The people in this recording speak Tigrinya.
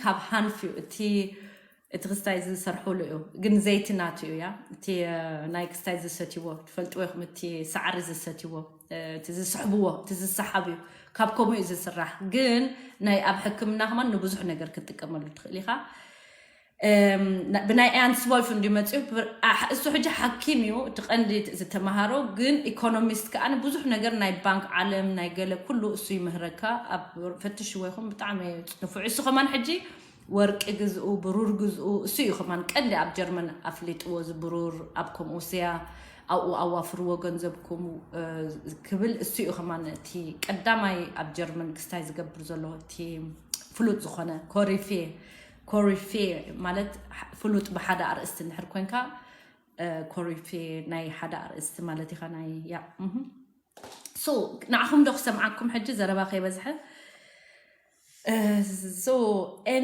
ካብ ሃንፍ እዩ እቲ እቲ ክስታይ ዝሰርሕሉ እዩ፣ ግን ዘይቲ ናቱ እዩ። ያ እቲ ናይ ክስታይ ዝሰትይዎ ትፈልጥዎ ኢኹም፣ እቲ ሳዕሪ ዝሰትይዎ፣ እቲ ዝስሕብዎ፣ እቲ ዝሰሓብ እዩ። ካብ ከምኡ እዩ ዝስራሕ። ግን ናይ ኣብ ሕክምና ከማን ንብዙሕ ነገር ክትጥቀመሉ ትኽእል ኢኻ። ብናይ ኣያንስ ዎልፍ እንዲ መፅኡ፣ እሱ ሕጂ ሓኪም እዩ እቲ ቀንዲ ዝተምሃሮ፣ ግን ኢኮኖሚስት ከዓ ብዙሕ ነገር ናይ ባንክ ዓለም ናይ ገለ ኩሉ እሱ ይምህረካ። ኣብ ፈትሽ ወይኹም ብጣዕሚ ንፉዕ እሱ ከማን ሕጂ ወርቂ ግዝኡ፣ ብሩር ግዝኡ፣ እሱ እዩ ከማን ቀንዲ ኣብ ጀርመን ኣፍሊጥዎ። እዚ ብሩር ኣብ ከምኡ ስያ ኣብኡ ኣዋፍርዎ ገንዘብኩም ክብል እሱ እዩ ከማን እቲ ቀዳማይ ኣብ ጀርመን ክስታይ ዝገብር ዘሎ እቲ ፍሉጥ ዝኾነ ኮሪፌ። ኮሪፌ ማለት ፍሉጥ ብሓደ ኣርእስቲ እንድሕር ኮንካ ኮሪፌ ናይ ሓደ ኣርእስቲ ማለት ኢኻ። ናይ ያ so ንዓኹም ዶ ክሰምዓኩም ሕጂ ዘረባ ከይበዝሐ so